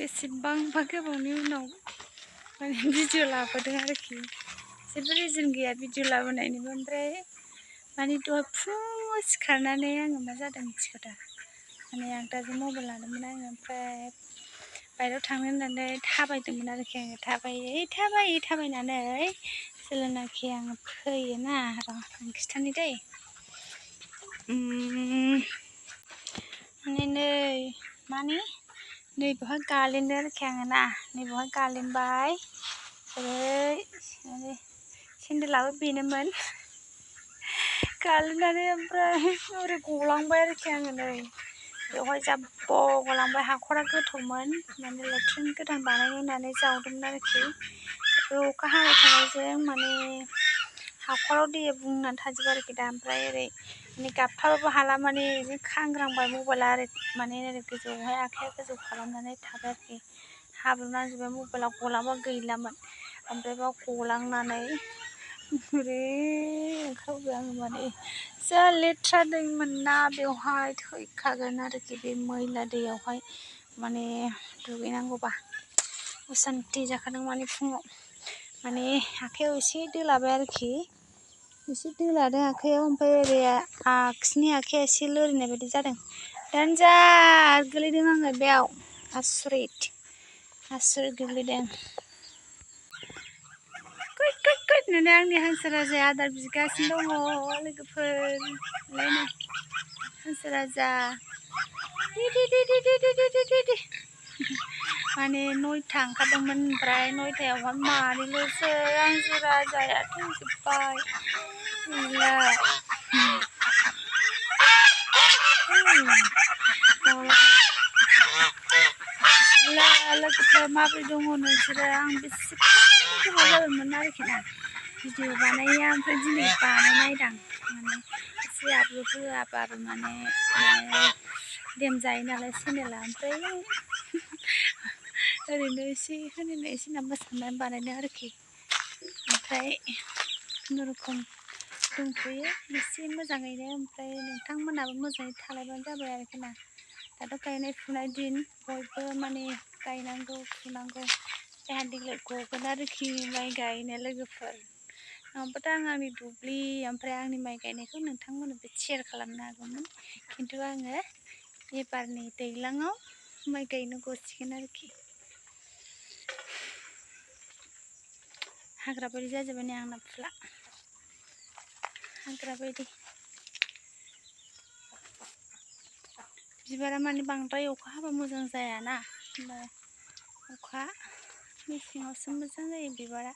बेसेबांबा गोबावनि उनाव माने भिडिअ लाबोदों आरोखि जेबो रिजन गैया भिडिअ लाबोनायनिबो ओमफ्राय माने दहाय फुङाव सिखारनानै आङो मा जादों मिथिगौ दा माने आगदाजों मबाइल लादोंमोन आङो ओमफ्राय बायहेरायाव थांनो होननानै थाबायदोंमोन आरोखि आङो थाबायनानै जेब्लानाखि आङो फैयोना र' आं खिथानि दै माने नै बेवहाय गालिनदों आरोखि आङो ना नै बेवहाय गालिनबाय ओरै माने सेन्देलाबो बेनोमोन गालिननानै ओमफ्राय ओरै गलांबाय आरोखि आङो नै बेवहाय जाब्ब' गलांबाय हाखरा गोथौमोन माने लेट्रिन गोदान बानायनो होननानै जावदोंमोन आरोखि अखा हाबाय थानायजों माने हाखराव दैया बुंनानै थाजोबो आरोखि दा ओमफ्राय ओरै माने गाबथाबाबो हाला माने जि खांग्रांबाय मबाइला ओरै माने ओरै गोजौआवहाय आखाइया गोजौ खालामनानै थाबाय आरोखि हाब्रु नांजोबबाय मबाइला गलांबा गैलामोन ओमफ्राय बाव गलांनानै ओरै ओंखारबोबाय आङो माने जा लेथ्रा दैमोन ना बेवहाय थैखागोन आरोखि बे मैला दैयावहाय माने दुगैनांगौबा असान्थि जाखादों माने फुङाव माने आखाइयाव एसे दोलाबाय आरोखि एसे दोलादों आखाइयाव ओमफ्राय ओरै आगसिनि आखाइया एसे लोरिनाय बायदि जादों दानजा गोलैदों आङो बेयाव आसरित गोग्लैदों होननानै आंनि हांसो राजाया आदार बिगासिनो दङ लोगोफोर नायनो हांसो राजा माने 9टा ओंखारदोंमोन ओमफ्राय 9टायावहाय मानैल'सै हांसो राजाया थैजोब्बाय गैला लोगोफोर माबोरै दङ नोंसोरो आं बेसेबां गोबाव जाबायमोन आरोखि ना भिडिअ बानाया ओमफ्राय दिनै बानायनायदां माने एसे आपल'ड होआबाबो माने देम जायो नालाय चेनेला ओमफ्राय ओरैनो एसे होनायनोसै नामा साननानै बानायदों आरोखि ओमफ्राय खुनुरुखुम दंथ'यो एसे मोजाङैनो ओमफ्राय नोंथांमोनाबो मोजाङै थालायबानो जाबाय आरोखि ना दाथ' गायनाय फुनाय दिन बयबो माने गायनांगौ फुनांगौ जोंहा देग्लाय गगोन आरोखि माइ गायनो लोगोफोर नङाबाथ' आं आंनि दुब्लि ओमफ्राय आंनि माइ गायनायखौ नोंथांमोननोबो शेयार खालामनो हागौमोन खिन्थु आङो एबारनि दैज्लाङाव माइ गायनो गसिगोन आरोखि हाग्रा बायदि जाजोब्बाय नै आंना फुला हाग्रा बायदि बिबारा माने बांद्राय अखा हाबा मोजां जायाना अखा मेसेङावसो मोजां जायो बिबारा